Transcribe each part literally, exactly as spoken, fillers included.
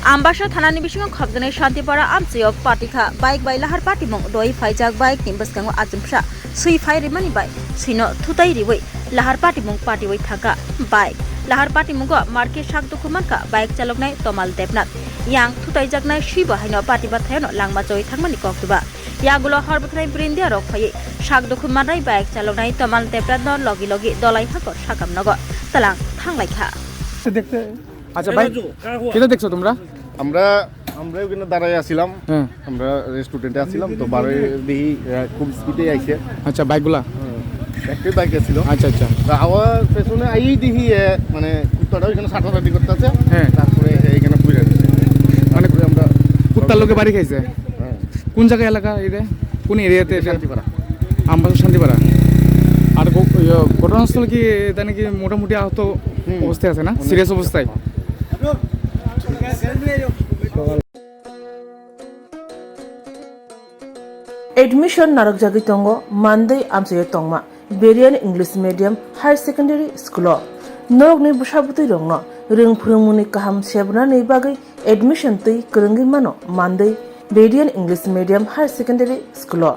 Ambasa thanani bisingo khopjaknai Shantipara amchwio patikha bike bai lahar patimung doi phaijak bike ni bwskango achomsa swi phai rimani bai swino thutai riwi lahar patimung patiwi thangkha bike. Lahar patimungo marke sak dukhu mankha bike chaloknai Tomal Debnath. Yang thutaijaknai swibo haino pati bathayono langma choi thangmani koktuba. Yagulo hor bwthwrai brindia rok phaiwi sak dukhu manai bike chaloknai Tomal Debnathno logi logi dolai hakor sakam nogo tlang thanglaikha. আচ্ছা ভাই, কোথায় দেখছো তোমরা? আমরা আমরা ওখানে দাঁড়ায় আছিলাম। হ্যাঁ। আমরা রেস্টুরেন্টে আছিলাম, তো বারে দেখি আহ, খুব স্পিডে আইছে। আচ্ছা, বাইকগুলা? হ্যাঁ, একটাই বাইক ছিল। আচ্ছা, আচ্ছা। তো আবার পেছনে আই দেখি আহ, মানে কুত্তাটা ওইখানে সাটাসাটি করতেছে। হ্যাঁ। তারপরে এখানে পুড়ে গেছে। মানে তারপরে আমরা কুত্তার লোকে বাড়ি খাইছে? হ্যাঁ। কোন জায়গা এলাকা এটা? কোন এরিয়াতে এটা? শান্তিপাড়া। আমবাসা শান্তিপাড়া। আর ঘ- ইয়ে, ঘটনাস্থল কি এটা নাকি মোটামুটি আহত হুম। অবস্থায় আছে না? অনেক। সিরিয়াস অবস্থায়? Admission narwkjagwi tongo Mandwi amchaio tongma Berian English Medium Higher Secondary School o. Norokni bwsa bwtwi rokno rwng phwrwngmungni kaham sebnani bagwi admission twi kwrwngwi mano Mandwi Berian English Medium Higher Secondary School o.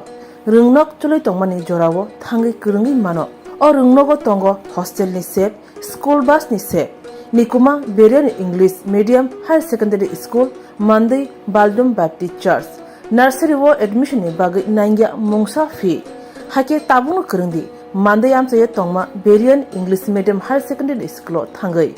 Rwngnok chwlwi tongmani jorao thangwi kwrwngwi mano. O rwngnogo tongo hostel ni sep, school bus ni sep. Nikuma Berian English Medium Higher Secondary School, Mandwi Baldum Baptist Church. Nursery o admission ni bagwi nangya mungsa fee. Hakhe tabukno kwrwngdi, Mandwi amchaio tongma Berian English Medium Higher Secondary School o thangwi.